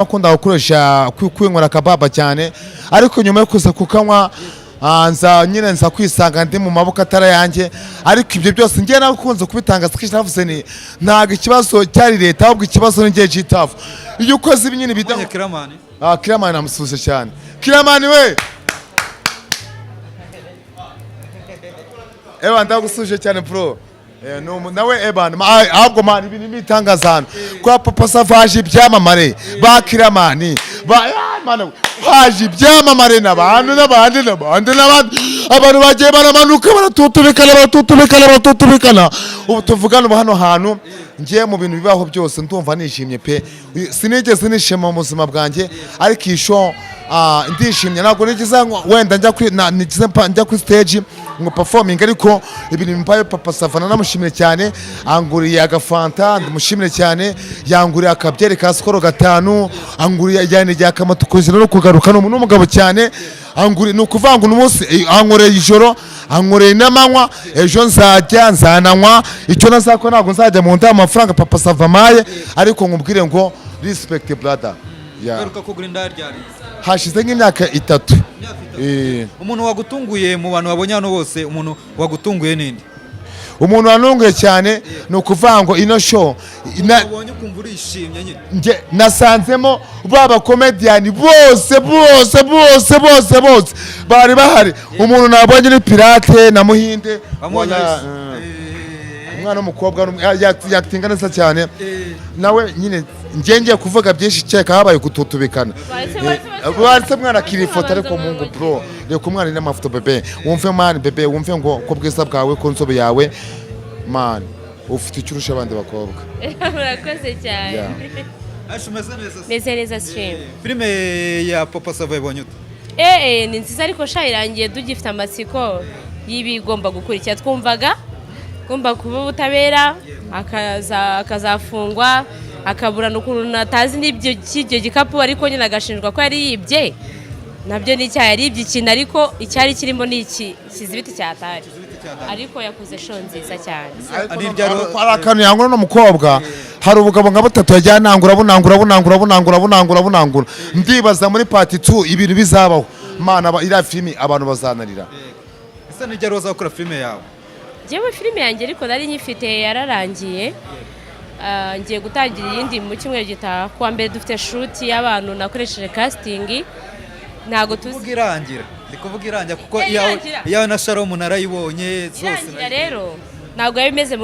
Akunda gukoresha kwinywera akababa cyane, ariko nyuma yo kuza kukanywa, nza nyine nza kwisanga ndi mu maboko atari ayanjye. Ariko ibyo byose njye nakunze kubitangaza kenshi. Navuze ni ntabwo ikibazo cyari leta, ahubwo ikibazo ni njye G-Taff. Iyo ukoze ibi nyine Ubonye Kiramani? Ah, Kiramani namusuhuje cyane. Kiramani we, ewa, ndagusuje cyane, bro. Nawe eban ahubwo man, ibintu bitangaza hano kwa Papa Sava haje ibyamamare ba Kiramani ba, man, we, haje ibyamamare n'abantu n'abandi n'abandi n'abandi. Abantu bagiye baramanuka, baratutubikana, baratutubikana, baratutubikana. Ubu tuvugana ubu hano hantu ngiye mu bintu bibaho byose, ndumva nishimye pe. Sinigeze nishima mu buzima bwanjye, ariko iyi show, ndishimye. Ntabwo nigeze wenda njya kuri nigeze njya kuri stage ngo performing, ariko ibintu bimpaye Papa Sava nanamushimire cyane. Anguriye agafanta, ndamushimire cyane. Yanguriye akabyeri ka Skol gatanu, anguriye ajyana igihe akamoto kuzira no kugaruka. Ni umuntu w'umugabo cyane. Anguriye, ni ukuvuga ngo uno munsi ankoreye ijoro, ankoreye n'amanywa. Ejo nzajya nzananywa icyo nazakora, ntabwo nzajya mu nda amafaranga Papa Sava amaye. Ariko nkubwire ngo respect, brother, yeah. Uheruka kugura inda ryari? Hashize nk'imyaka 3. Imyaka 3. Eh. Umuntu wagutunguye mu bantu wabonye hano bose, umuntu wagutunguye ninde? Umuntu wanunguye cyane, ni ukuvuga ngo ino show Ubonye ukumva urishimye nyine. Nge nasanzemo ba bakomediyani bose bose bose bose bose bari bahari. Umuntu nabonye ni Pirate na Muhinde. Wamubonye wese? Umwana w'umukobwa yatinga neza cyane nawe nyine. Njye ngiye kuvuga byinshi, cyeka habaye gututubikana. Baretse mwana akiri ifoto, ariko mungu bro, reka umwana n'amafoto bebe, wumve man, bebe, wumve ngo ko bwiza bwawe, ko nzobe yawe, man, ufite icyo urusha abandi bakobwa. Murakoze cyane. Yeah. Aisha, umeze neza se? Meze neza, stream. Filime ya Papa Sava ibonye ute? Ni nziza, ariko sha irangiye tugifite amatsiko y'ibigomba gukurikira. Twumvaga igomba kuba ubutabera, akazafungwa, akaburana ukuntu natazi n'ibyo cy'icyo gikapu, ariko nyine agashinjwa ko yari yibye. Nabyo ni icyaha, yaribye ikintu, ariko icyari kirimo ni iki kizibiti cyatari. Ariko yakoze show nziza cyane. Ari iryaro- Hari akantu yangura n'umukobwa, hari ubugabo nka butatu yagiye anangura, bunangura, bunangura, bunangura, bunangura, bunangura. Ndibaza muri part 2 ibintu bizabaho. Mana, iriya filimi abantu bazanarira. Ese ni ryari wazakora filime yawe? Njyewe filime yanjye ariko nari nyifite yararangiye. Ngiye gutangira iyindi mu cyumweru gitaha. Kuwa mbere dufite shoot y'abantu nakoresheje casting, ntabwo tuzi. Kuvuga irangira, ndi kuvuga irangira kuko Irangira. iyawe na Shalom narayibonye zose. Irangira rero ntabwo yari imeze.